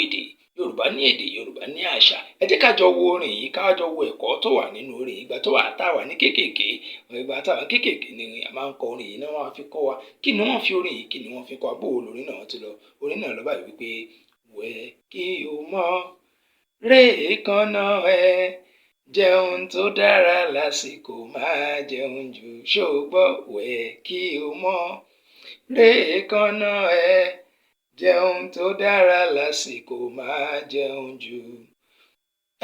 Èdè Yorùbá ní èdè Yorùbá ní àṣà. Ẹ jẹ́ ká jọ wo orin yìí, ká jọ wo ẹ̀kọ́ tó wà nínú orin yìí. Ìgbà tó wà tá a wà ní kéékèèké, ìgbà tá a wà ní kéékèèké ni a máa ń kọ orin yìí náà, wọ́n á fi kọ́ wa. Kí ni wọ́n fi orin yìí, kí ni wọ́n fi kọ́ wa? Bó o lórin náà ti lọ? Orin náà lọ báyìí wípé: wẹ̀ kí o mọ́, ré èékánná ẹ, jẹun tó dára lásìkò, máa jẹun jù, ṣó wẹ̀ kí o mọ́, ré èékánná ẹ, jẹun tó dára lásìkò, máa jẹun jù.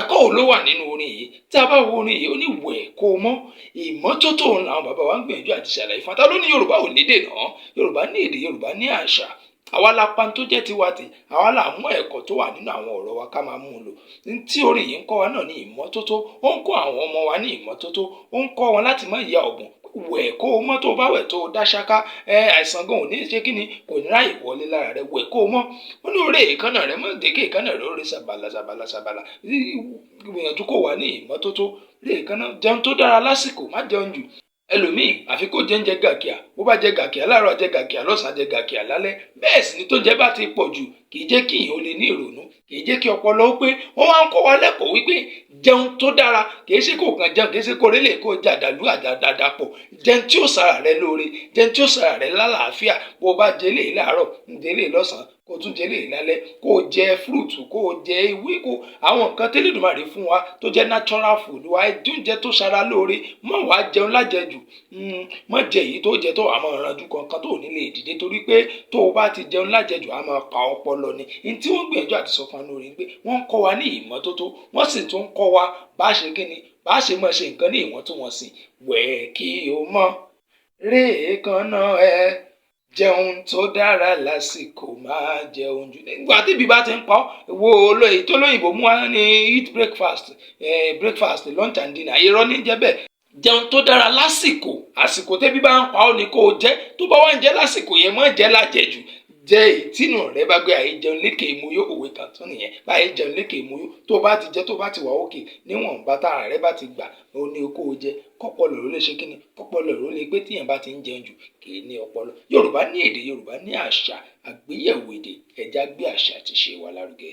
Ẹ̀kọ́ wo ló wà nínú orin yìí? Tí a bá wo orin yìí, ó ní wẹ̀ kó o mọ́. Ìmọ́tótó òun làwọn bàbá wa ń gbìyànjú àti ṣàlàyé fún wa. Ta ló ní Yorùbá ò lédè náà? Yorùbá ní èdè, Yorùbá ní àṣà. Àwa la pa tó jẹ́ tiwa tì, àwa là mú ẹ̀kọ́ tó wà nínú àwọn ọ̀rọ̀ wa ká máa mú un lò. Tí orin yìí ń kọ́ wa náà ní ìmọ́tótó. Ó ń kọ́ àwọn ọmọ wa ní ìmọ́tótó, ó ń kọ́ wọn láti má ya ọ̀bùn. Wẹ̀ kó o mọ́. Tó o bá wẹ̀ tó o dá ṣáká ẹ, àìsàn gan ò ní ṣe kí ni, kò ní ráyè wọlé lára rẹ. Wẹ̀ kó o mọ́. Ó ní orí èékánná rẹ, mọ́ dèké èékánná rẹ ó rí ṣàbàlà ṣàbàlà ṣàbàlà. Gbìyànjú kó wà ní ìmọ́tótó, rí èékánná, jẹun tó dára lásìkò, má jẹun jù. Ẹlòmíì, àfi kó jẹ oúnjẹ gàkíà. Bó bá jẹ gàkíà láàárọ̀, jẹ gàkíà lọ́sàn-án, jẹ gàkíà lálẹ́. Bẹ́ẹ̀ sì ni tó jẹ bá ti pọ̀ jù, kì í jẹ́ kí èèyàn ó lè ní ìrònú, kì í jẹ́ kí ọpọlọ ó pé. Wọ́n wá ń kọ́ wa lẹ́kọ̀ọ́ wípé jẹun tó dára. Kì í ṣe kó kàn jẹun, kì í ṣe kó rélé kó jẹ àdàlú àdàdàpọ̀. Jẹun tí ó sara rẹ lóore, jẹun tí ó sara rẹ lálàáfíà. Bó o bá jẹ eléyìí láàárọ̀, jẹ eléyìí lọ́sàn-án, kó o tún jẹ eléyìí lálẹ́, kó o jẹ fruit, kó o jẹ ewé, kó àwọn nǹkan tẹ́lẹ̀dùmarè fún wa tó jẹ́ natural food wa, oúnjẹ tó sara lóore. Má wàá jẹun lájẹjù, má jẹ èyí tó jẹ tó wàá máa ranjú kankan tó ò ní lè dìde, torí pé tó o bá ti jẹun lájẹjù, á máa pa ọpọlọ ni. Ní tí wọ́n gbìyànjú àti sọ fún wa lórí pé wọ́n ń kọ́ wa ní ìmọ́tótó, wọ́n sì tún ń kọ́ wa bá ṣe kí ni, bá ṣe máa ṣe nǹkan ní ìwọ̀ntúnwọ̀nsì. Wẹ̀ kí o mọ́, ré èékánná ẹ, jẹun tó dára lásìkò, máa jẹun jù. Nígbà tí ibi bá ti ń pa ọ́, wo èyí tó lóyìnbó mú wa ní eat breakfast, breakfast, lunch and dinner. Irọ́ ní jẹ́ bẹ́ẹ̀. Jẹun tó dára lásìkò. Àsìkò tẹ́bí bá ń pa ọ́ ni kó o jẹ. Tó bá wá ń jẹ lásìkò yẹn, má jẹ lájẹjù, jẹ èyí tínú rẹ bá gbé. Àyè jẹun lékè ìmúyó, òwe kan tún nìyẹn báyìí. Jẹun lékè ìmúyó. Tó bá ti jẹ, tó bá ti wà òkè níwọ̀nba, tára rẹ bá ti gbà, ó ní kó o jẹ, kọ́pọlọ ló lè ṣe kíni, kọ́pọlọ ló lè pé. Tíyẹn bá ti ń jẹun jù, kì í ní ọpọlọ. Yorùbá ní èdè, Yorùbá ní àṣà. Àgbéyẹ̀wò èdè, ẹja gbé àṣà àti ìṣe wa lárugẹ.